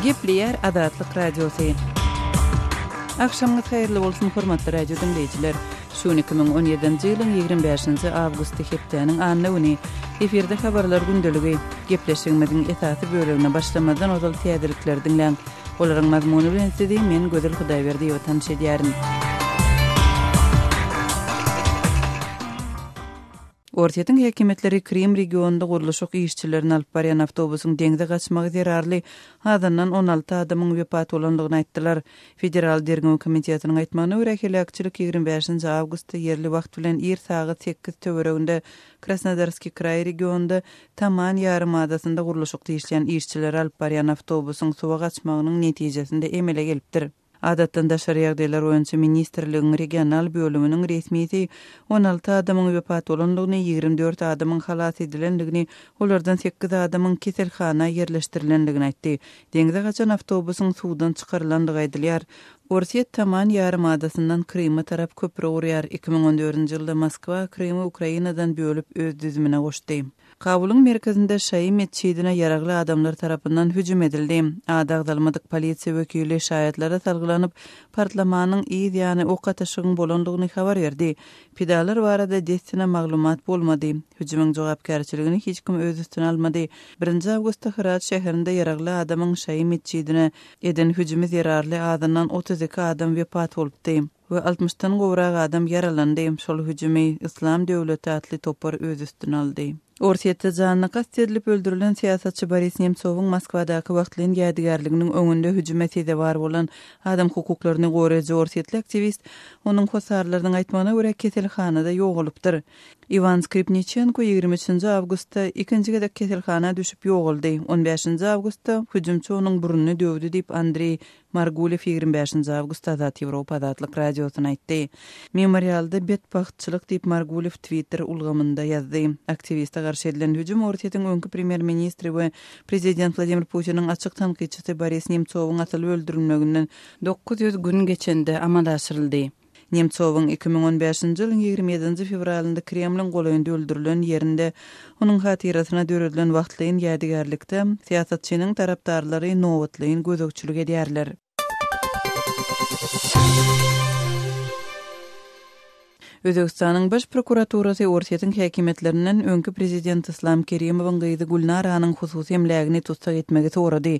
Gepleýär Azatlyk Radiosy. Agşamyňyz haýyrly bolsun, hormatly radio diňleýjiler! Şu gün 2017-nji ýylyň 25-nji awgusty hepdäniň anna güni. Efirde habarlar gündeligi. Gepleşigimiziň esasy bölegine başlamazdan ozal täzelikleri diňläň. Olaryň mazmuny bilen sizi men Gözel Hudaýberdiýewa tanyş edýärin. Orsýetiň häkimiýetleri Krym regionynda gurluşyk işçilerini alyp barýan awtobusyň deňze gaçmagy zerarly azyndan 16 adamyň wepat bolandygyny aýtdylar. Federal derňew komitetiniň aýtmagyna görä, heläkçilik 25-nji awgustda ýerli wagt bilen ir sagat sekiz töwereginde Krasnodarskiý kraý regionynda Taman ýarymadasynda gurluşykda işleýän işçileri alyp barýan awtobusyň suwa gaçmagynyň netijesinde emele gelipdir. Adatdan daşary ýagdaýlar boýunça ministrligiň regional bölüminiň resmisi 16 adamyň wepat bolandygyny, 24 adamyň halas edilendigini, olardan sekiz adamyň keselhana ýerleşdirilendigini aýtdy. Deňze gaçan awtobusyň suwdan çykarylandygy aýdylýar. Orsýet Taman ýarymadasyndan Kryma tarap köpri gurýar. 2014-nji ýylda Moskwa Krymy Ukrainadan bölüp öz düzümine goşdy. Kabulyň merkezinde şaýy metjidine ýaragly adamlar tarapyndan hüjüm edildi. Ady agzalmadyk polisiýa wekili şaýatlara salgylanyp, partlamanyň yz ýany ok atyşygyň bolandygyny habar berdi. Pidalar barada dessine maglumat bolmady. Hüjümiň jogapkärçiligini hiç kim öz üstüne almady. Birinji awgustda Hyrat şäherinde ýaragly adamyň şaýy metjidine eden hüjümi zerarly azyndan 32 adam wepat bolupdy we altmyşdan gowrak adam ýaralandy. Şol hüjümi Yslam döwleti atly topar öz üstüne aldy. Orsýetde janyna kast edilip öldürilen syýasatçy Boris Nemtsowyň Moskwadaky wagtlaýyn ýadygärliginiň öňünde hüjüme sezewar bolan adam hukuklaryny goraýjy orsýetli aktiwist, onuň hossarlarynyň aýtmagyna görä, keselhanada ýogalypdyr. Iwan Skripniçenko 23-nji awgustda ikinji gezek keselhana düşüp ýogaldy. On bäşinji awgustda hüjümçi onuň burnuny döwdi diýip, Andreý Margulew 25-nji awgustda Azat Ýewropa Azatlyk Radiosyna aýtdy. Memorialda betbagtçylyk diýip, Margulew Twitter ulgamynda ýazdy. Aktiwiste garşy edilen hüjüm Orsýetiň öňki premýer-ministri we prezident Wladimir Putiniň açyk tankytçysy Boris Nemtsowyň asylyp öldürilmeginden 900 gün geçende amala aşyryldy. Nemtsowyň 2015-nji ýylyň 27-nji fewralynda Kremliň golaýynda öldürilen ýerinde onuň hatyrasyna döredilen wagtlaýyn ýadygärlikde syýasatçynyň tarapdarlary nobatlaýyn gözegçilik edýärler. Özbegistanyň Baş prokuraturasy Orsýetiň häkimiýetlerinden öňki prezident Yslam Kerimowyň gyzy Gülnaranyň hususy emlägini tussag etmegi sorady.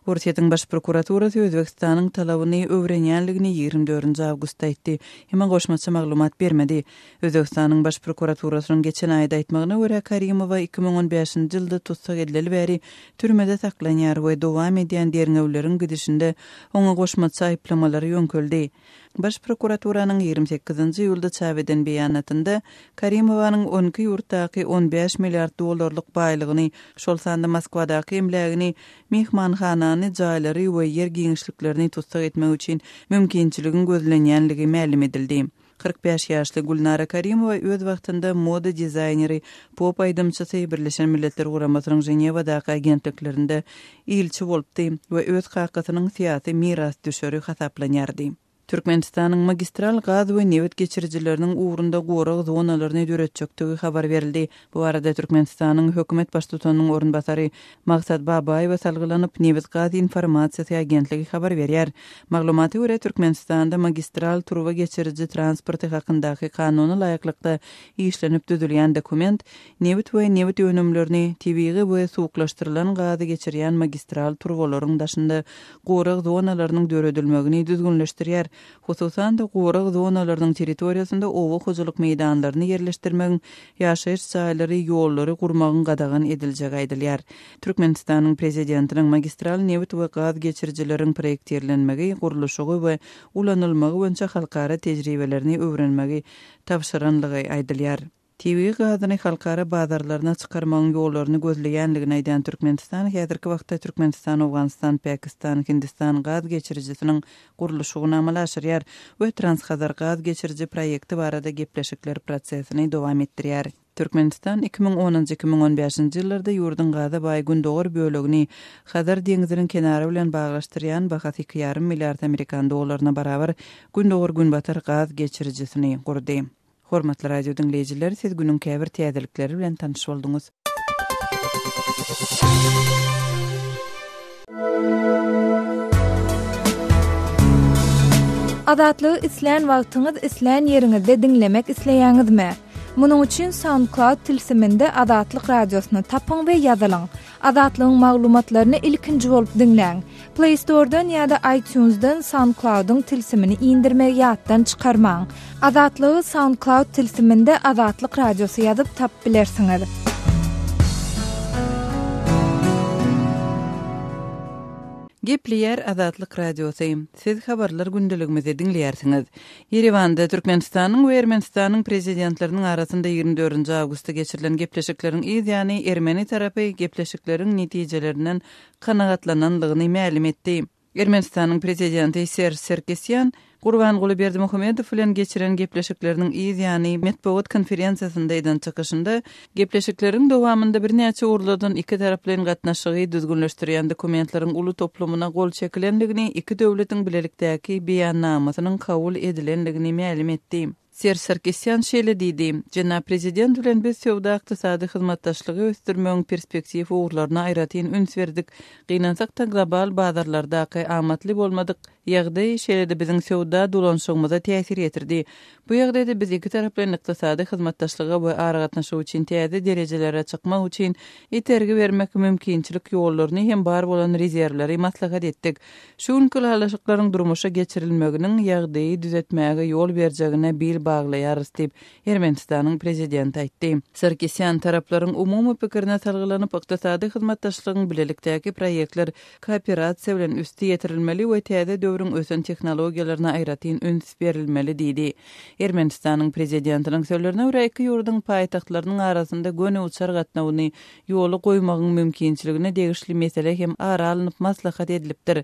Orsýetiň Baş prokuraturasy Özbegistanyň talabyny öwrenýänligini 24-nji awgustda aýtdy, emma goşmaça maglumat bermedi. Özbegistanyň Baş prokuraturasynyň geçen aýda aýtmagyna görä, Karimowa 2015-nji ýylda tussag edileli bäri türmede saklanýar we dowam edýän derňewleriň gidişinde oňa goşmaça aýyplamalar ýöňkeldi. Baş prokuraturanyň 28-nji iýulda çap eden beýanatynda Karimowanyň on iki ýurtdaky on bäş milliard dollarlyk baýlygyny, şol sanda Moskwadaky emlägini, myhmanhanany, jaýlary we ýer giňişliklerini tussag etmek üçin mümkinçiligiň gözlenýänligi mälim edildi. 45 ýaşly Gülnara Karimowa öz wagtynda moda dizaýneri, pop aýdymçysy, Birleşen Milletler Guramasynyň Ženewadaky agentliklerinde ilçi bolupdy we öz kakasynyň syýasy mirasdüşeri hasaplanýardy. Türkmenistanyň magistral gaz we nebit geçirijileriniň ugrunda gorag zonalaryny döretjekdigi habar berildi. Bu barada Türkmenistanyň hökümet baştutanynyň orunbasary Maksat Babaýewe salgylanyp, Nebitgaz informasiýasy agentligi habar berýär. Maglumata görä, Türkmenistanda magistral turba geçiriji transporty hakyndaky kanuna laýyklykda işlenip düzülýän dokument nebit we nebit önümlerini, tebigy we suwuklaşdyrylan gazy geçirýän magistral turbalaryň daşynda gorag zonalarynyň döredilmegini düzgünleşdirýär. Hususan-da, gorag zonalarynyň territoriýasynda oba hojalyk meýdanlaryny ýerleşdirmegiň, ýaşaýyş jaýlary, ýollary gurmagyň gadagan ediljegi aýdylýar. Türkmenistanyň Prezidentiniň magistral nebit we gaz geçirijileriň proýektirlenmegi, gurluşygy we ulanylmagy boýunça halkara tejribelerini öwrenmegi tabşyranlygy aýdylýar. Tebigy gazyny halkara bazarlaryna çykarmagyň ýollaryny gözleýändigini aýdan Türkmenistan häzirki wagtda Türkmenistan-Owganystan-Pakistan-Hindistan gaz geçirijisiniň gurluşygyny amala aşyrýar we Transhazar gaz geçiriji proýekti barada gepleşikler prosesini dowam etdirýär. Türkmenistan 2010-njy, 2015-nji ýyllarda ýurduň gaza baý gündogar bölegini Hazar deňziniň kenary bilen baglaşdyrýan bahasy iki ýarym milliard amerikan dollaryna barabar Gündogar-Günbatar gaz geçirijisini gurdy. Hormatly radio diňleýjiler, siz günüň käbir täzelikleri bilen tanyş bolduňyz. Azatlygy islän wagtyňyz, islän ýeriňizde diňlemek isleýäňizmi? Munuň üçin SoundCloud tilsiminde Azatlyk Radiosyny tapyň we ýazylyň. Azatlygyň maglumatlaryny ilkinji bolup diňläň. Play Store-dan ýa-da iTunes-dan SoundCloud-yň tilsimini indirmegi ýatdan çykarmaň. Azatlygy SoundCloud tilsiminde Azatlyk Radiosy ýazyp tapyp bilersiňiz. Gepleýär Azatlyk Radiosy. Siz habarlar gündeligimizi diňleýärsiňiz. Ýerewanda Türkmenistanyň we Ermenistanyň Prezidentleriniň arasynda 24-nji awgustda geçirilen gepleşikleriň yz ýany ermeni tarapy gepleşikleriň netijelerinden kanagatlananlygyny mälim etdi. Ermenistanyň Prezidenti Serž Serkisýan Gurbanguly Berdimuhamedow bilen geçiren gepleşikleriniň yz ýany metbugat konferensiýasynda eden çykyşynda, gepleşikleriň dowamynda birnäçe ugurlardan ikitaraplaýyn gatnaşygy düzgünleşdirýän dokumentleriň uly toplumyna gol çekilendigini, iki döwletiň bilelikdäki Beýannamasynyň kabul edilendigini mälim etdi. Serž Sarkisýan şeýle diýdi, Jenap Prezident bilen biz söwda-ykdysady hyzmatdaşlygy ösdürmegiň perspektiw ugurlaryna aýratyn üns berdik. Gynansak-da, global bazarlardaky amatly bolmadyk ýagdaý şeýle-de biziň söwda dolanyşygymyza täsir ýetirdi. Bu ýagdaýda biz ikitaraplaýyn ykdysady hyzmatdaşlyga we aragatnaşyk üçin täze derejelere çykmak üçin itergi bermek mümkinçilik ýollaryny hem bar bolan rezerwleri maslahat etdik. Şu günki ylalaşyklaryň durmuşa geçirilmeginiň ýagdaýy düzetmäge ýol berjegine bil baglaýarys diýip, Ermenistanyň Prezidenti aýtdy. Sarkisýan taraplaryň umumy pikirine salgylanyp, ykdysady hyzmatdaşlygyň bilelikdäki proýektler, kooperasiýa bilen üsti ýetirilmeli we täze döwrüň ösen tehnologiýalaryna aýratyn üns berilmeli diýdi. Ermenistanyň Prezidentiniň sözlerine görä, iki ýurduň paýtagtlarynyň arasynda göni uçar gatnawyny ýola goýmagyň mümkinçiligine degişli mesele hem ara alnyp maslahat edilipdir.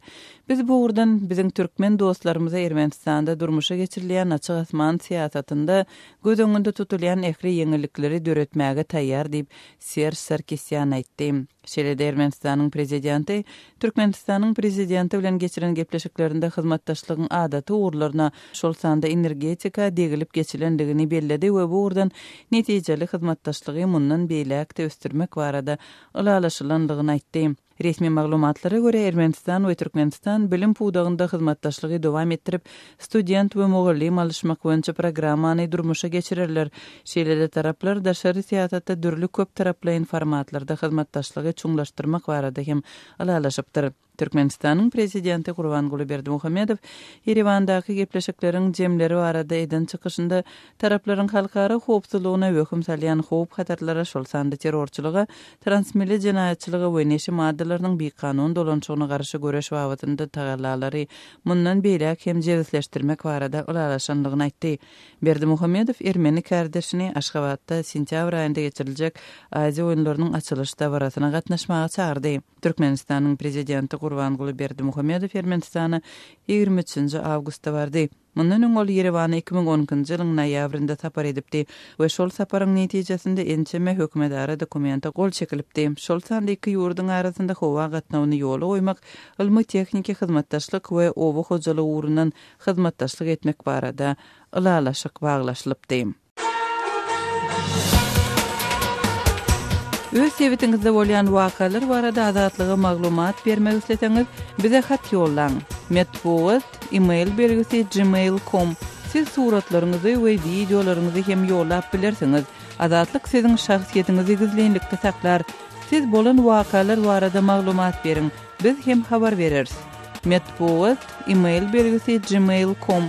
Biz bu ugurdan biziň türkmen dostlarymyza Ermenistanda durmuşa geçirilýän açyk asman syýasatynda göz öňünde tutulýan ähli ýeňillikleri döretmäge taýýar diýip, Serž Sarkisýan aýtdy. Şeýle-de Ermenistanyň Prezidenti Türkmenistanyň Prezidenti bilen geçiren gepleşiklerinde hyzmatdaşlygyň adaty ugurlaryna, şol sanda energetika degilip geçilendigini belledi we bu ugurdan netijeli hyzmatdaşlygy mundan beýläk-de ösdürmek barada ylalaşylandygyny aýtdy. Resmi maglumatlara görä, Ermenistan we Türkmenistan bilim pudagynda hyzmatdaşlygy dowam etdirip, student we mugallym alyşmak boýunça programmany durmuşa geçirerler. Şeýle-de taraplar daşary syýasatda dürli köptaraplaýyn formatlarda hyzmatdaşlygy çuňlaşdyrmak barada hem ylalaşypdyr. Türkmenistanyň Prezidenti Gurbanguly Berdimuhamedow Ýerewandaky gepleşikleriň jemleri barada eden çykyşynda taraplaryň halkara howpsuzlygyna wehim salýan howp-hatarlara, şol sanda terrorçylyga, transmilli jenaýatçylyga we neşe maddalarynyň bikanun dolanyşygyna garşy göreş babatynda tagallalary mundan beýläk hem jebisleşdirmek barada ylalaşandygyny aýtdy. Berdimuhamedow ermeni kärdeşini Aşgabatda sentýabr aýynda geçiriljek Aziýa oýunlarynyň açylyş dabarasyna gatnaşmaga çagyrdy. Türkmenistanyň Prezidenti Gurbanguly Berdimuhamedow Ermenistana 23-nji awgustda bardy. Mundan öň ol Ýerewana 2012-nji ýylyň noýabrynda sapar edipdi we şol saparyň netijesinde ençeme hökümetara dokumente gol çekilipdi. Şol sanda iki ýurduň arasynda howa gatnawyny ýola goýmak, ylmy-tehniki hyzmatdaşlyk we oba hojalygy ugrundan hyzmatdaşlyk etmek barada ylalaşyk baglaşylypdy. Öz sebitiňizde bolýan wakalar barada Azatlyga maglumat bermek isleseňiz, bize hat ýollaň. Metbugat, e-mail belgisi gmail com. Siz suratlaryňyzy we wideolaryňyzy hem ýollap bilersiňiz. Azatlyk siziň şahsyýetiňizi gizlinlikde saklar. Siz bolan wakalar barada maglumat beriň. Biz hem habar bereris. Metbugat, e-mail belgisi gmail com.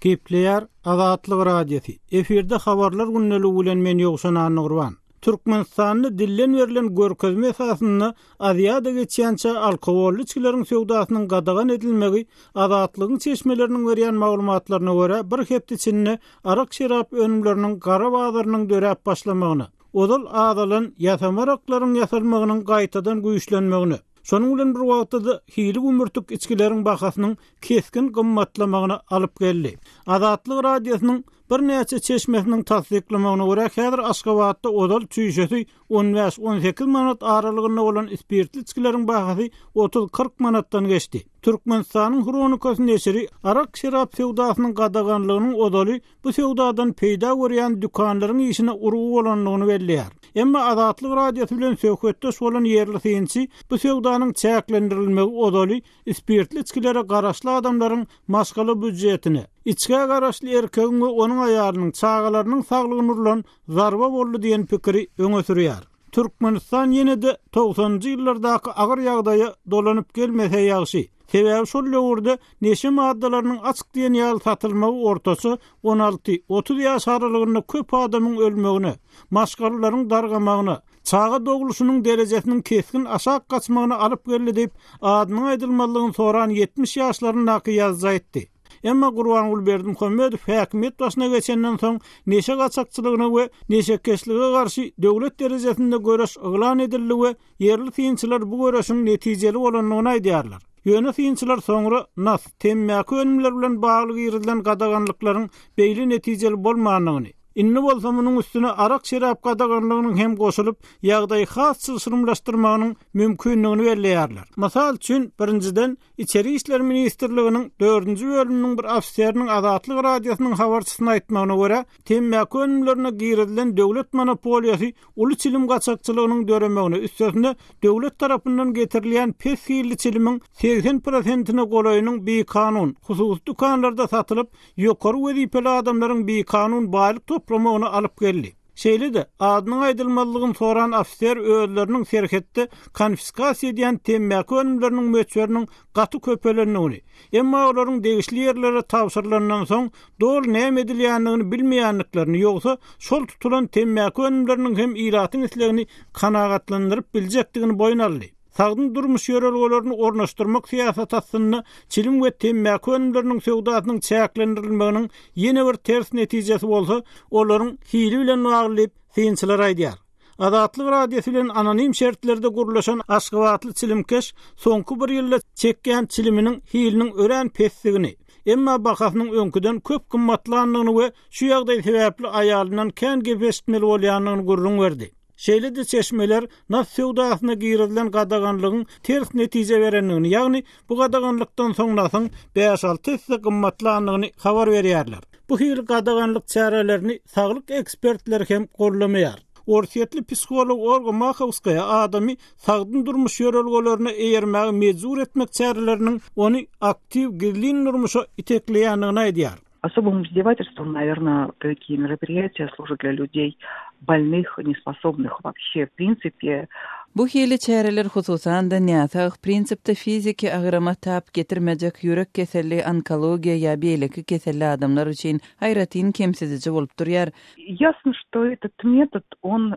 Gepleýär Azatlyk Radiosy, efirde habarlar gündeligi bilen men Ýowşan Annagurban. Türkmenistanda dilden berlen görkezme esasynda Aziada geçýänçä alkogolly içgileriň söwdasynyň gadagan edilmegi Azatlygyň çeşmeleriniň berýän maglumatlaryna görä bir hepde içinde arak-şerap önümleriniň gara bazarynyň döräp başlamagyna, ozal azalan ýasama araklaryň ýasalmagynyň gaýtadan güýçlenmegine, şonuň bilen bir wagtda-da hili gümürtik içgileriň bahasynyň kesgin gymmatlamagyna alyp geldi. Azatlyk Radiosynyň. Birnäçe çeşmesiniň tassyklamagyna görä, häzir Aşgabatda ozal çüýşesi on bäş, on sekiz manat aralygynda bolan spirtli içgileriň bahasy otuz-kyrk manatdan geçdi. Türkmenistanyň Hronikasy neşiri arak-şerap söwdasynyň gadaganlygynyň ozaly bu söwdadan peýda görýän dükanlaryň işine urgy bolandygyny belleýär. Emma Azatlyk Radiosy bilen söhbetdeş bolan ýerli synçy bu söwdanyň çäklendirilmegi ozaly spirtli içgilere garaşly adamlaryň maşgala býujetine, içgä garaşly erkegiň we onuň aýalynyň, çagalarynyň saglygyna urlan zarba boldy diýen pikiri öňe sürýär. Türkmenistan ýene-de togsanynjy ýyllardaky agyr ýagdaýa dolanyp gelmese ýagşy. Sebäbi şol döwürde neşe maddalarynyň açyk diýen ýaly satylmagy ortaça on alty, 30 ýaş aralygynda köp adamyň ölmegine, maşgalalaryň dargamagyna, çaga dogluşynyň derejesiniň kesgin aşak gaçmagyna alyp geldi diýip, adynyň aýdylmazlygyny soran 70 ýaşlaryndaky ýazyjy aýtdy. Emma Gurbanguly Berdimuhamedow häkimiýet başyna geçenden soň neşe gaçakçylygyna we neşekeşlige garşy döwlet derejesinde göreş yglan edildi we ýerli synçylar bu göreşiň netijeli bolandygyny aýdýarlar. Ýöne synçylar soňra nas, temmäki önümleri bilen bagly girizilen gadaganlyklaryň beýle netijeli bolmandygyny, indi bolsa munuň üstüne arak-şerap gadaganlygynyň hem goşulyp, ýagdaýy has çylşyrymlaşdyrmagynyň mümkindigini belleýärler. Mysal üçin, birinjiden, Içeri işler ministrliginiň dördünji bölüminiň bir ofiseriniň Azatlyk Radiosynyň habarçysyna aýtmagyna görä, temmäki önümlerine girizilen döwlet monopoliýasy uly çilim gaçakçylygynyň döremegine, üstesine, döwlet tarapyndan getirilýän pes hilli çilimiň 80 prosentine golaýynyň bikanun, hususy dükanlarda satylyp, ýokary wezipeli adamlaryň bikanun baýlyk toplamagyna alyp geldi. Şeýle-de, adynyň aýdylmazlygyny soran ofiser özleriniň serhetde konfiskasiýa edýän temmäki önümleriniň möçberiniň gaty köpelendigini, emma olaryň degişli ýerlere tabşyrylandan soň doly näme edilýändigini bilmeýändiklerini, ýogsa şol tutulan temmäki önümleriniň hem ilatyň islegini kanagatlandyryp biljekdigini boýun aldy. Sagdyn durmuş ýörelgelerini ornaşdyrmak syýasaty astynda çilim we temmäki önümleriniň söwdasynyň çäklendirilmeginiň ýene bir ters netijesi bolsa, olaryň hili bilen bagly diýip, synçylar aýdýar. Azatlyk Radiosy bilen anonim şertlerde gürleşen aşgabatly çilimkeş soňky bir ýylda çekýän çiliminiň hiliniň örän pesdigini, emma bahasynyň öňküden köp gymmatlandygyny we şu ýagdaý sebäpli aýalyndan kän gep eşitmeli bolýandygyny gürrüň berdi. Şeýle-de çeşmeler nas söwdasyna girizilen gadaganlygyň ters netije berendigini, ýagny bu gadaganlykdan soň nasyň bäş-alty esse gymmatlandygyny habar berýärler. Bu hili gadaganlyk çärelerini saglyk ekspertleri hem goldamaýar. Orsýetli psiholog Olga Mahowskaýa adamy sagdyn durmuş ýörelgelerine eýermäge mejbur etmek çäreleriniň ony aktiw gizlin durmuşa itekleýändigini aýdýar. Особым издевательством, наверное, такие мероприятия служат для людей больных, неспособных вообще, в принципе. Bu hili çäreler, hususan-da, näsag, prinsipde fiziki agrama tap getirmejek ýürek keselli, onkologiýa ýa beýleki keselli adamlar üçin aýratyn kemsidiji bolup durýar. Ýasno, çto etot metod, on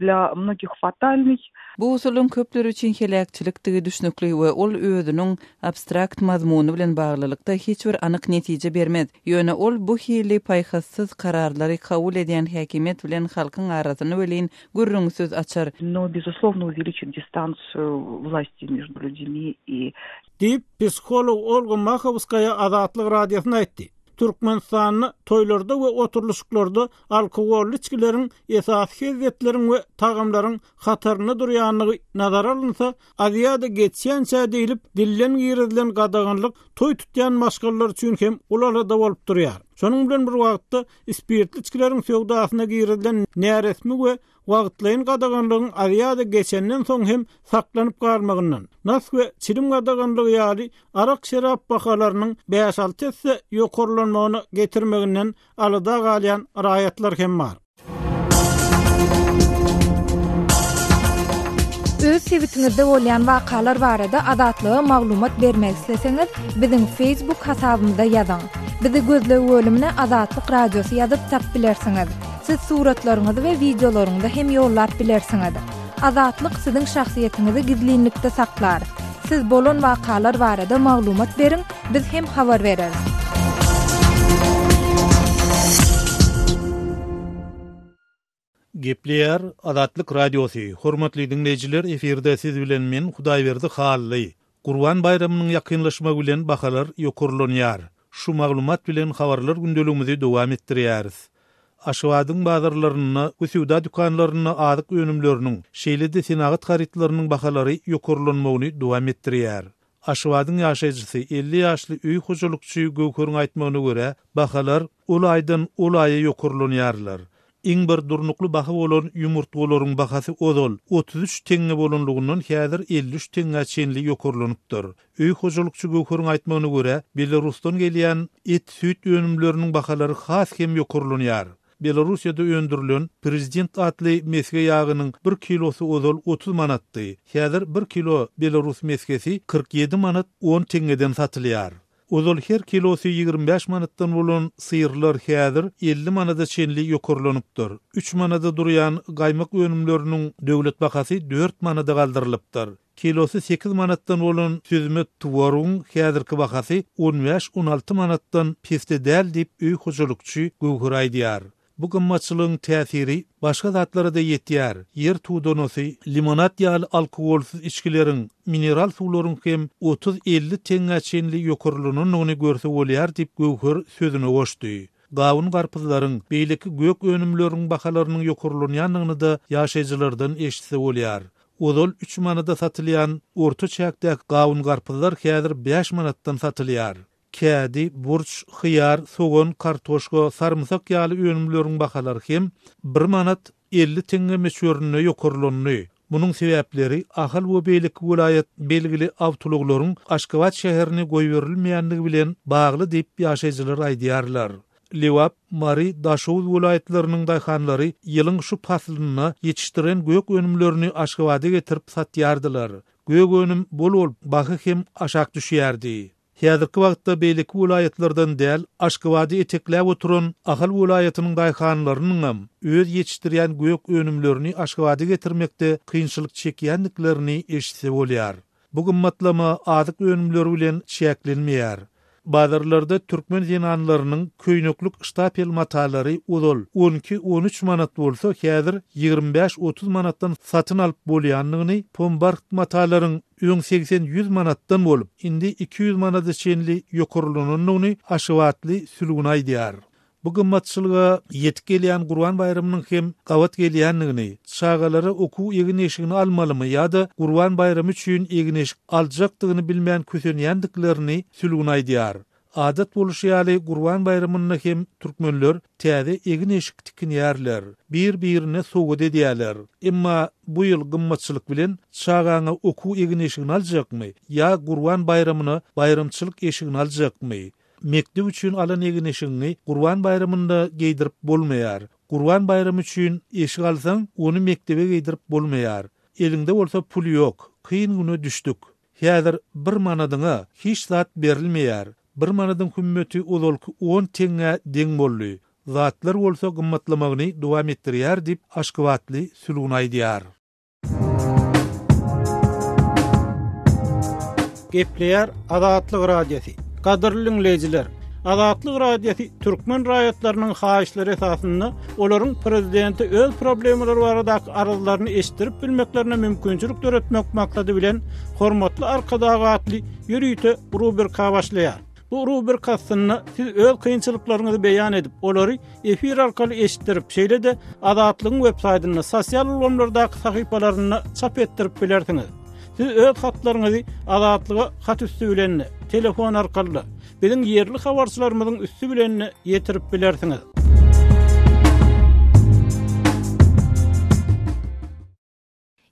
dlýa mnogih fatalnyý. Bu usulyň köpler üçin heläkçilikdigi düşnükli we ol özüniň abstrakt mazmuny bilen baglylykda hiç bir anyk netije bermez. Ýöne ol bu hili paýhassyz kararlary kabul edýän häkimiýet bilen halkyň arasyny welin gürrüňsiz açar. No bezuslovno uweliçit distansiýu wlasti mejdu lýudmi i. Diýip, psiholog Olga Mahowskaýa Azatlyk Radiosyna aýtdy. Türkmenistanda toýlarda we oturylyşyklarda alkogolly içgileriň esasy hezzetleriň we tagamlaryň hatarynda durýandygy nazara alynsa, Aziada geçýänçä diýlip dilden girizilen gadaganlyk toý tutýan maşgalalar üçin hem uly alada bolup durýar. Şonuň bilen bir wagtda, spirtli içgileriň söwdasyna girizilen näresmi we wagtlaýyn gadaganlygyň Aziada geçenden soň hem saklanyp galmagyndan, nas we çilim gadaganlygy ýaly arak-şerap bahalarynyň bäş-alty esse ýokarlanmagyna getirmeginden alada galýan raýatlar hem bar. Öz sebitiňizde bolýan wakalar barada Azatlyga maglumat bermek isleseňiz, biziň Facebook hasabymyza ýazyň. Bizi gözleg bölümine Azatlyk Radiosy ýazyp tap bilersiňiz. Siz suratlaryňyzy we wideolaryňyzy hem ýollap bilersiňiz. Azatlyk siziň şahsyýetiňizi gizlinlikde saklar. Siz bolan wakalar barada maglumat beriň, biz hem habar bereris. Gepleýär Azatlyk Radiosy, Hormatly diňleýjiler efirde siz bilen men Hudaýberdi Hally. Gurban baýramynyň ýakynlaşmagy bilen bahalar ýokarlanýar. Şu maglumat bilen habarlar gündeligimizi dowam etdirýäris. Aşgabadyň bazarlarynda we söwda dükanlarynda azyk önümleriniň, şeýle-de senagat harytlarynyň bahalary ýokarlanmagyny dowam etdirýär. Aşgabadyň ýaşaýjysy, 50 ýaşly öý hojalykçy Göwheriň aýtmagyna görä, bahalar ol aýdan ol aýa ýokarlanýarlar. Iň bir durnukly baha bolan ýumurtgalaryň bahasy ozal 33 teňňe bolanlygyndan häzir 53 teňňä çenli ýokarlanypdyr. Öý hojalykçy Göwheriň aýtmagyna görä, Belarusdan gelýän et-süýt önümleriniň bahalary has hem ýokarlanýar. Belarussiýada öndürilen Prezident atly mesge ýagynyň bir kilosy ozal 30 manatdy. Häzir bir kilo belarus mesgesi 47 manat on teňňeden satylýar. Ozal her kilosy 25 manatdan bolan syrlar häzir 50 manada çenli ýokarlanypdyr. Üç manada durýan gaýmak önümleriniň döwlet bahasy dört manada galdyrylypdyr. Kilosy sekiz manatdan bolan süzme twarogyň häzirki bahasy on bäş-on alty manatdan pesde däl diýip, öý hojalykçy Göwher aýdýar. Bu gymmatçylygyň täsiri başga zatlara-da ýetýär, ýer tudanasy, limonad ýaly alkogolsyz içgileriň, mineral suwlaryň hem otuz-elli teňňä çenli ýokarlanandygyny görse bolýar diýip, Göwher sözüne goşdy. Gawun-garpyzlaryň, beýleki gök önümleriň bahalarynyň ýokarlanýandygyny-da ýaşaýjylardan eşitse bolýar. Ozal üç manada satylýan orta çäkdäki gawun-garpyzlar häzir bäş manatdan satylýar. Kädi, burç, hyýar, sogan, kartoşka, sarymsak ýaly önümleriň bahalary hem bir manat 50 teňňe möçberinde ýokarlandy. Munuň sebäpleri Ahal we beýleki welaýat belgili awtoulaglaryň Aşgabat şäherine goýberilmeýändigi bilen bagly diýip, ýaşaýjylar aýdýarlar. Lebap, Mary, Daşoguz welaýatlarynyň daýhanlary ýylyň şu paslynda ýetişdiren gök önümlerini Aşgabada getirip satýardylar. Gök önüm bol bolup, baha hem aşak düşýärdi. Häzirki wagtda beýleki welaýatlardan däl, Aşgabady etekläp oturan Ahal welaýatynyň daýhanlarynyňam öz ýetişdirýän gök önümlerini Aşgabada getirmekde kynçylyk çekýändiklerini eşitse bolýar. Bu gymmatlama azyk önümleri bilen çäklenmeýär. Bazarlarda türkmen zenanlarynyň köýneklik ştapel matalary ozal on iki, on üç manat bolsa, häzir 25, 30 manatdan satyn alyp bolýandygyny, pombarht matalaryň öň segsen, ýüz manatdan bolup, indi 200 manada çenli ýokarlanandygyny aşgabatly Sülgün aýdýar. Bu gymmatçylyga ýetip gelýän Gurban baýramynyň hem gabat gelýändigini, çagalara okuw egin-eşigini almalymy ýa-da Gurban baýramy üçin egin-eşik aljakdygyny bilmän kösenýändiklerini Sülgün aýdýar. Adat boluşy ýaly Gurban baýramynda hem türkmenler täze egin-eşik tikinýärler, bir-birine sowgat edýärler. Emma bu ýyl gymmatçylyk bilen çagaňa okuw egin-eşigini aljakmy ýa Gurban baýramyna baýramçylyk eşigini aljakmy? Mekdep üçin alan egin-eşigiňi Gurban baýramynda geýdirip bolmaýar. Gurban baýramy üçin eşik alsaň, ony mekdebe geýdirip bolmaýar. Eliňde bolsa pul ýok. Kyn güne düşdük. Häzir bir manadyňa hiç zat berilmeýär. Bir manadyň hümmeti ozalky on teňňä deň boldy. Zatlar bolsa gymmatlamagyny dowam etdirýär diýip, aşgabatly Sülgün aýdýar. Gepleýär Azatlyk Radiosy. Gadyrly diňleýjiler, Azatlyk Radiosy türkmen raýatlarynyň haýyşlary esasynda olaryň prezidente öz problemalary baradaky arzlaryny eşitdirip bilmeklerine mümkinçilik döretmek maksady bilen Hormatly Arkadag atly ýörite rubrika başlaýar. Bu rubrika astynda siz öz kynçylyklaryňyzy beýan edip, olary efir arkaly eşitdirip, şeýle-de Azatlygyň web saýtynda, sosial ulgamlardaky sahypalarynda çap etdirip bilersiňiz. Siz öz hatlaryňyzy Azatlyga hat üsti bilen-de, telefon arkaly-da, biziň ýerli habarçylarymyzyň üsti bilen-de ýetirip bilersiňiz.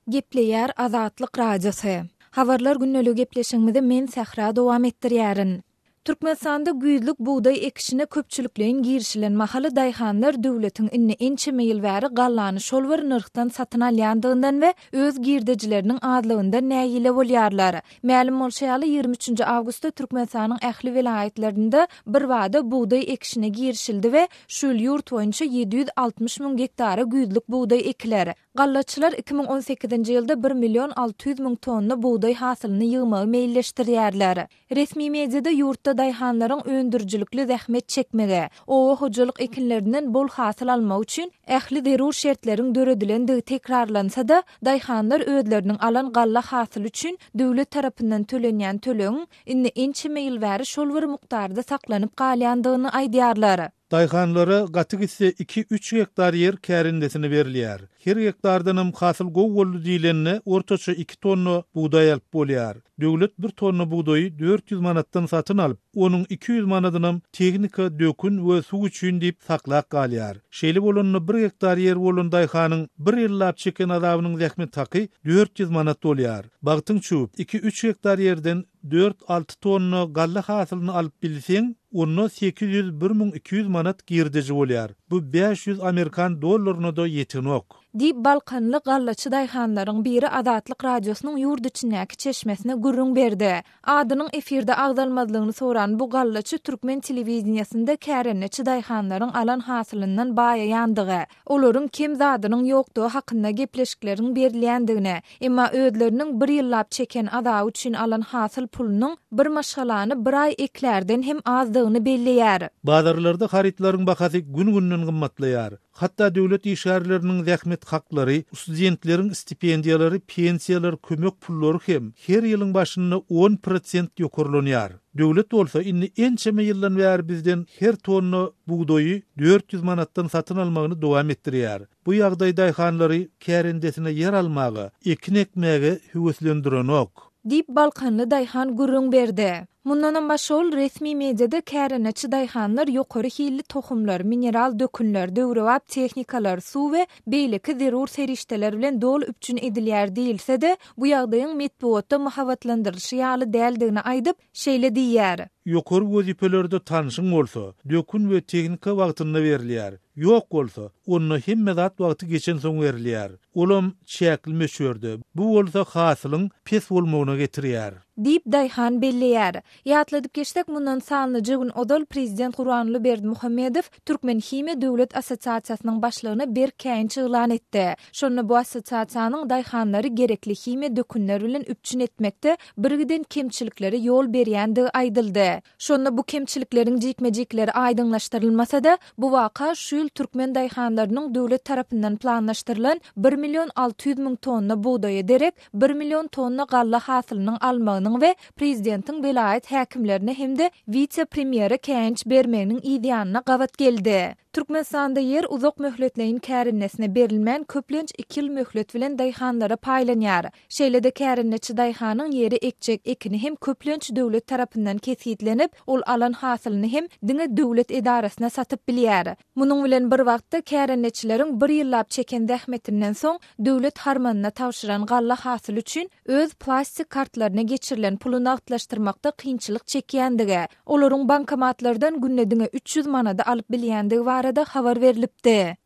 Gepleýär Azatlyk Radiosy. Habarlar gündeligi gepleşigimizi men Sähra dowam etdirýärin. Türkmenistanda güýzlük bugdaý ekişine köpçülikleýin girişilen mahaly daýhanlar döwletiň indi ençeme ýyl bäri gallany şol bir nyrhdan satyn alýandygyndan we öz girdejileriniň azlygyndan nägile bolýarlar. Mälim bolşy ýaly, 23-nji awgustda Türkmenistanyň ähli welaýatlarynda birbada bugdaý ekişine girişildi we şu ýyl ýurt boýunça 760 müň gektara güýzlük bugdaý ekiler. Gallaçylar 2018-nji ýylda bir million 600 müň tonna bugdaý hasylyny ýygmagy meýilleşdirýärler. Resmi mediada ýurtda daýhanlaryň öndürijilikli zähmet çekmegi, oba hojalyk ekinlerinden bol hasyl almagy üçin. ähli zerur şertleriň döredilendigi tekrarlansa-da, daýhanlar özleriniň alan galla hasyly üçin döwlet tarapyndan tölenýän tölegiň indi ençeme ýyl bäri şol bir mukdarda saklanyp galýandygyny aýdýarlar. Daýhanlara gaty gitse iki-üç gektar ýer kärendesine berilýär. Her gektardanam hasyl gowy boldy diýlende ortaça iki tonna bugdaý alyp bolýar. Döwlet bir tonna bugdaýy 400 manatdan satyn alyp, onuň 200 manadynam tehnika, dökün we suw üçin diýip saklap galýar. Şeýle bolanda bir gektar ýeri bolan daýhanyň bir ýyllap çeken azabynyň zähmet haky 400 manat bolýar. Bagtyň çüwüp, iki-üç gektar ýerden Dört-alty tonna galla hasylyny alyp bilseň, onda 800, 1200 manat girdeji bolýar. Bu 500 amerikan dollaryna-da ýetenok. Diýip, balkanly gallaçy daýhanlaryň biri Azatlyk Radiosynyň ýurt içindäki çeşmesine gürrüň berdi. Adynyň efirde agzalmazlygyny soran bu gallaçy türkmen telewideniýesinde kärendeçi daýhanlaryň alan hasylyndan baýaýandygy, olaryň kem zadynyň ýokdugy hakynda gepleşikleriň berilýändigini, emma özleriniň bir ýyllap çeken azaby üçin alan hasyl pulunyň bir maşgalany bir aý eklärden hem azdygyny belleýär. Bazarlarda harytlaryň bahasy gün-günden gymmatlaýar. Hatda döwlet işgärleriniň zähmet haklary, studentleriň stipendiýalary, pensiýalar, kömek pullary hem her ýylyň başynda on prosent ýokarlanýar. Döwlet bolsa indi ençeme ýyldan bäri bizden her tonna bugdaýy 400 manatdan satyn almagyny dowam etdirýär. Bu ýagdaý daýhanlary kärendesine ýer almaga, ekin ekmäge höweslendirenok. Diýip, balkanly daýhan gürrüň berdi. Mundanam başga ol resmi mediada kärendeçi daýhanlar ýokary hilli tohumlar, mineral dökünler, döwrebap tehnikalar, suw we beýleki zerur serişdeler bilen doly üpjün edilýär diýilse-de, bu ýagdaýyň metbugatda mahabatlandyrylyşy ýaly däldigini aýdyp, şeýle diýýär. Ýokary wezipelerde tanşyň bolsa, dökün we tehnika wagtynda berilýär. Ýok bolsa, onda hemme zat wagty geçensoň berilýär. Olam çäkli möçberde. Bu bolsa hasylyň pes bolmagyna getirýär. Diýip, daýhan belleýär. Ýatladyp geçsek, mundan sanlyja gün ozal prezident Gurbanguly Berdimuhamedow Türkmenhimiýa döwlet assosiasiýasynyň başlygyna berk käýinç yglan etdi. Şonda bu assosiasiýanyň daýhanlary gerekli himiýa dökünler bilen üpjün etmekde birgiden kemçiliklere ýol berýändigi aýdyldy. Şonda bu kemçilikleriň jikme-jikleri aýdyňlaşdyrylmasa-da, bu waka şu ýyl türkmen daýhanlarynyň döwlet tarapyndan planlaşdyrylan bir million 600 müň tonna bugdaýa derek bir million tonna galla hasylynyň almagynyň we prezidentiň welaýat häkimlerine hem-de wise-premýere käýinç bermeginiň yzýanyna gabat geldi. Türkmenistanda ýer uzak möhletleýin kärendesine berilmän, köplenç iki ýyl möhlet bilen daýhanlara paýlanýar. Şeýle-de kärendeçi daýhanyň ýere ekjek ekini hem köplenç döwlet tarapyndan kesgitlenip, ol alan hasylyny hem diňe döwlet edarasyna satyp bilýär. Munuň bilen bir wagtda kärendeçileriň bir ýyllap çeken zähmetinden soň döwlet harmanyna tabşyran galla hasyly üçin öz plastik kartlaryna geçirilen puly nagtlaşdyrmakda kynçylyk çekýändigi, olaryň bankomatlardan günde diňe 300 manady alyp bilýändigi barada habar berlipdi.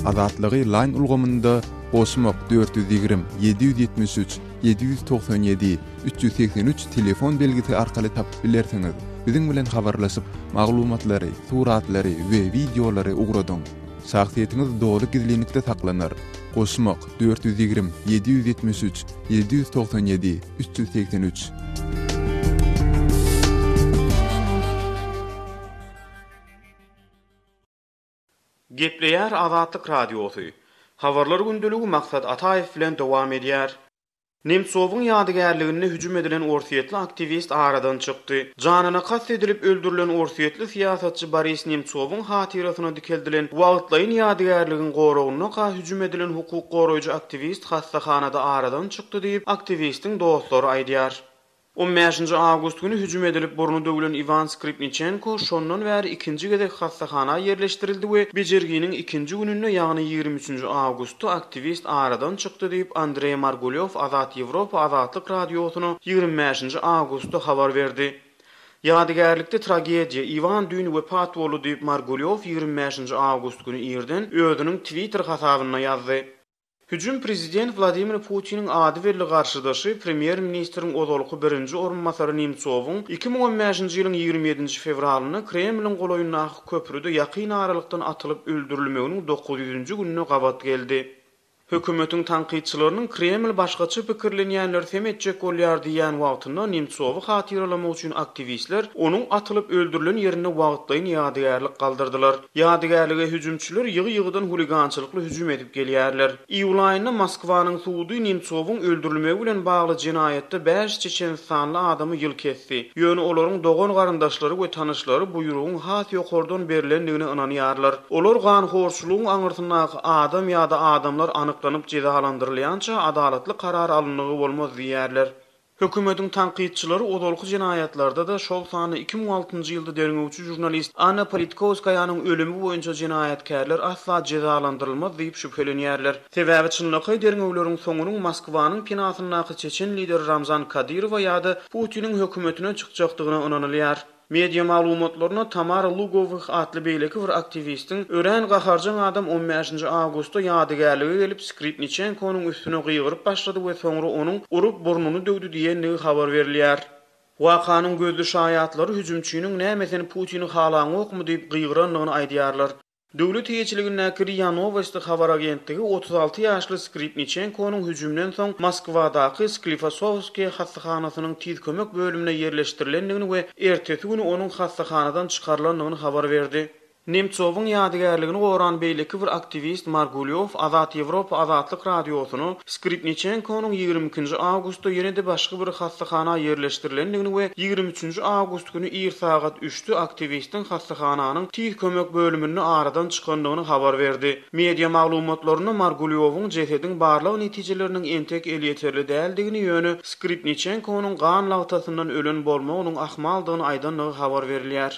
Azatlygy Line ulgamynda goşmak 420 773 797 383 telefon belgisi arkaly tapyp bilersiňiz. Biziň bilen habarlaşyp, maglumatlary, suratlary we wideolary ugradyň. Şahsyýetiňiz doly gizlinlikde saklanar. Goşmak 420 773 797 383. Gepleýär Azatlyk Radiosy. Habarlar gündeligi Maksat Ataýew bilen dowam edýär. Nemtsowyň ýadygärliginde hüjüm edilen orsýetli aktiwist aradan çykdy. Janyna kast edilip öldürilen orsýetli syýasatçy Boris Nemtsowyň hatyrasyna dikeldilen wagtlaýyn ýadygärligiň goragyndaka hüjüm edilen hukuk goraýjy aktiwist hassahanada aradan çykdy diýip, aktiwistiň dostlary aýdýar. On bäşinji awgust güni hüjüm edilip burny döwlen Iwan Skripniçenko şondan bäri ikinji gezek hassahana ýerleşdirildi we bejerginiň ikinji gününde, ýagny ýigrimi üçünji awgustda aktiwist aradan çykdy diýip, Andreý Margulýow Azat Ýewropa Azatlyk Radiosyna ýigrimi bäşinji awgustda habar berdi. Ýadygärlikde tragediýa, Iwan düýn wepat boldy diýip, Margulýow ýigrimi bäşinji awgust güni irden özüniň Twitter hasabynda ýazdy. Hüjüm prezident Wladimir Putiniň ady belli garşydaşy, premýer-ministriň ozalky birinji orunbasary Nemtsowyň 2015-nji ýylyň 27-nji fewralynda Kremliň golaýyndaky köprüde ýakyn aralykdan atylyp öldürilmeginiň dokuz ýüzünji gününe gabat geldi. Hökümetiň tankytçylarynyň Kreml başgaça pikirlenýänleri sem etjek bolýar diýýän wagtynda Nemtsowy hatyralamak üçin aktiwistler onuň atylyp öldürilen ýerinde wagtlaýyn ýadygärlik galdyrdylar. Ýadygärlige hüjümçiler ýygy-ýygydan huligançylykly hüjüm edip gelýärler. Iýul aýynda Moskwanyň sudy Nemtsowyň öldürilmegi bilen bagly jenaýatda bäş çeçenistanly adamy ýyl kesdi. Ýöne olaryň dogan-garyndaşlary we tanyşlary buýrugyň has ýokardan berlendigine ynanýarlar. Olar ganhorçulygyň aňyrsyndaky adam ýa-da adamlar anyklanyp jezalandyrylýança adalatly karar alyndygy bolmaz diýýärler. Hökümetiň tankytçylary ozalky jenaýatlarda-da, şol sanda 2006-njy ýylda derňewçi žurnalist Anna Politkowskaýanyň ölümi boýunça jenaýatkärler asla jezalandyrylmaz diýip şübhelenýärler. Sebäbi çynlakaý derňewleriň soňunyň Moskwanyň penasyndaky çeçen lideri Ramzan Kadyrowa ýa-da Putiniň hökümetine çykjakdygyna ynanylýar. Media maglumatlaryna Tamara Lugowych atly beýleki bir aktiwistiň örän gaharjaň adam on bäşinji awgustda ýadygärlige gelip Skripniçenkonyň üstüne gygyryp başlady we soňra onuň urup burnuny döwdi diýendigi habar berilýär. Wakanyň gözli şaýatlary hüjümçiniň näme sen Putini halaňokmy diýip gygyrandygyny aýdýarlar. Döwlet eýeçiligindäki RIA Nowosti habar agentligi 36 ýaşly Skripniçenkonyň hüjümden soň Moskwadaky Sklifosowskiý hassahanasynyň tiz kömek bölümine ýerleşdirilendigini we ertesi güni onuň hassahanadan çykarylandygyny habar berdi. Nemtsowyň ýadygärligini goran beýleki bir aktiwist Margulýow Azat Ýewropa Azatlyk Radiosyna Skripniçenkonyň 22-nji awgustda ýene-de başga bir hassahana ýerleşdirilendigini we 23-nji awgust güni ir sagat üçde aktiwistiň hassahananyň tiz kömek bölüminde aradan çykandygyny habar berdi. Media maglumatlarynda Margulýowyň jesediň barlag netijeleriniň entek elýeterli däldigini, ýöne Skripniçenkonyň gan lagtasyndan ölen bolmagynyň ahmaldygyny aýdandygy habar berilýär.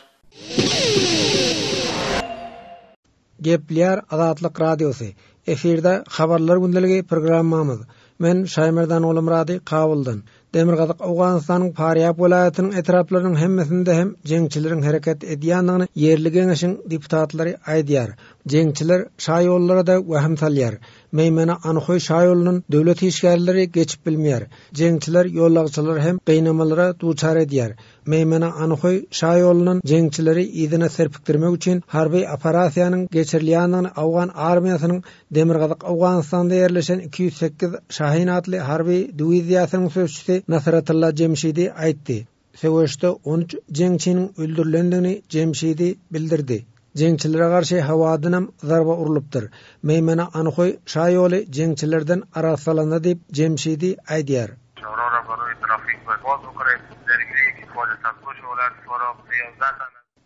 Gepleýär Azatlyk Radiosy, Efirde Habarlar gündeligi programmamyz. Men Şaýmerdan Ogulmyrady Kabuldan. Demirgazyk Owganystanyň Farýab welaýatynyň etraplarynyň hemmesinde hem jeňçileriň hereket edýändigini ýerli geňeşiň deputatlary aýdýar. Jeňçiler şaýollara-da wehim salýar. Meýmene-Anhoý şaýolundan döwlet işgärleri geçip bilmeýär. Jeňçiler ýolagçylary hem gynamalara duçar edýär. Meýmene-Anhoý şaýolundan jeňçileri yzyna serpikdirmek üçin harby operasiýanyň geçirilýändigini owgan armiýasynyň Demirgazyk Owganystanda ýerleşen 208 Şahin atly harby diwiziýasynyň sözçüsi Nasratylla Jemşidi aýtdy. Söweşde 13 jeňçiniň öldürilendigini Jemşidi bildirdi. Jeňçilere garşy howadanam zarba urlupdyr. Meýmene-Anhoý şaýoly jeňçilerden arassalandy diýip, Jemşidi aýdýar.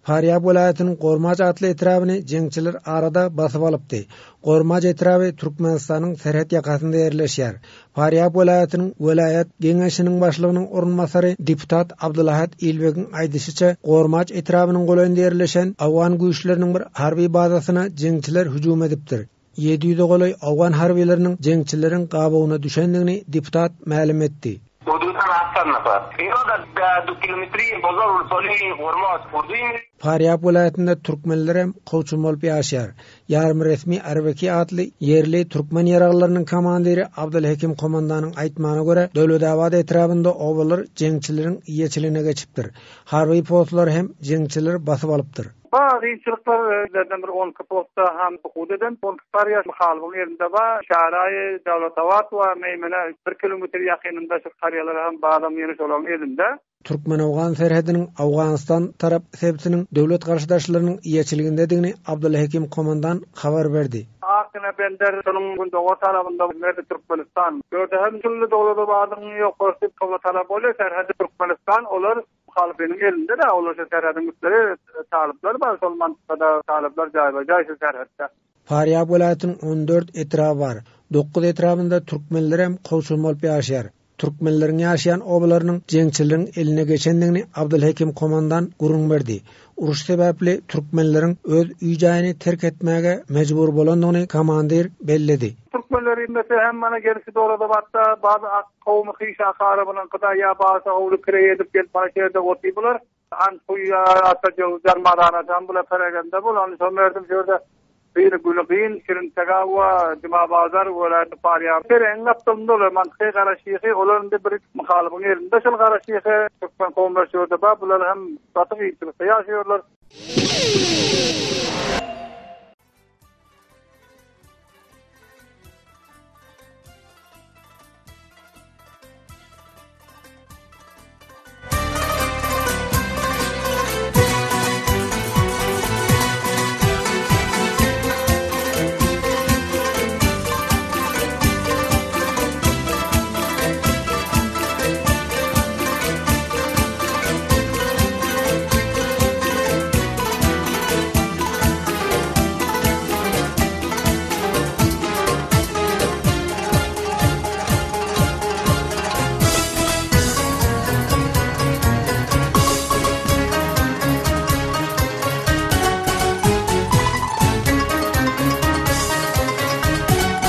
Farýab welaýatynyň Gormaç atly etrabyny jeňçiler arada basyp alypdy. Gormaç etraby Türkmenistanyň serhet ýakasynda ýerleşýär. Farýab welaýatynyň welaýat Geňeşiniň başlygynyň orunbasary deputat Abdulahat Ilbegiň aýdyşyça, Gormaç etrabynyň golaýynda ýerleşen owgan güýçleriniň bir harby bazasyna jeňçiler hüjüm edipdir. Ýedi ýüze golaý owgan harbylarynyň jeňçileriň gabawyna düşendigini deputat mälim etdi. Farýab welaýatynda türkmenlerem kowçum bolup ýaşaýar. Ýarym resmi Arbeki atly ýerli türkmen ýaraglylarynyň komandiri Abdylhekim komandanyň aýtmagyna görä, Döwletabat etrabynda obalar jeňçileriň eýeçiligine geçipdir. Harby postlary hem jeňçiler basyp alypdyr. Bar kynçylyklar özlerden bir on iki postda ham sukut eden on iki karýa Myhalybyň elinde bar. Şaraýy, Döwletabat we Meýmene bir kilometr ýakynynda şu karýalar ham bazam ýene şolaryň elinde. Türkmen-owgan serhediniň Owganystan tarap sebitiniň döwlet garşydaşlarynyň eýeçiligindedigini Abdulhekim komandan habar berdi. Akina bender şonuň gündogar tarabynda merzi Türkmenistan. Bu ýerde hem şul Döwletabadyň ýokarsy kybla tarap bolýar serhedi Türkmenistan olar Muhalyfynyň elinde-de olar şu serhediň üstleri talyplar bar şol mantykada talyplar jaýba-jaý şu serhetde. Farýab welaýatynyň 14 etraby bar. Dokuz etrabynda türkmenlerem kowçum bolup ýaşaýar. Türkmenleriň ýaşaýan obalarynyň jeňçileriň eline geçendigini Abdylhekim komandan gürrüň berdi. Uruş sebäpli türkmenleriň öz öý-jaýyny terk etmäge mejbur bolandygyny komandir belledi. Türkmenler inmese hem mana gelişi Dowlatabatda bazy ak kowumy hyş akarybynyňkyda ýa bazy howly kireý edip gelip mana şu ýerde otyr bular. Han Kuýa ata jöwzar Maranajam bula peregende bul ony şo merdim şu ýerde Gyny güni gyn Şirin Tagawa Jumabazar welaýaty Farýab Pereňiň gapdalynda olar Mantyky Garaşyhy olar indi bir Myhalybyň elinde şol Garaşyhy Türkmen kowumlary şu ýerde bar bular hem gaty gynçylykda ýaşaýarlar.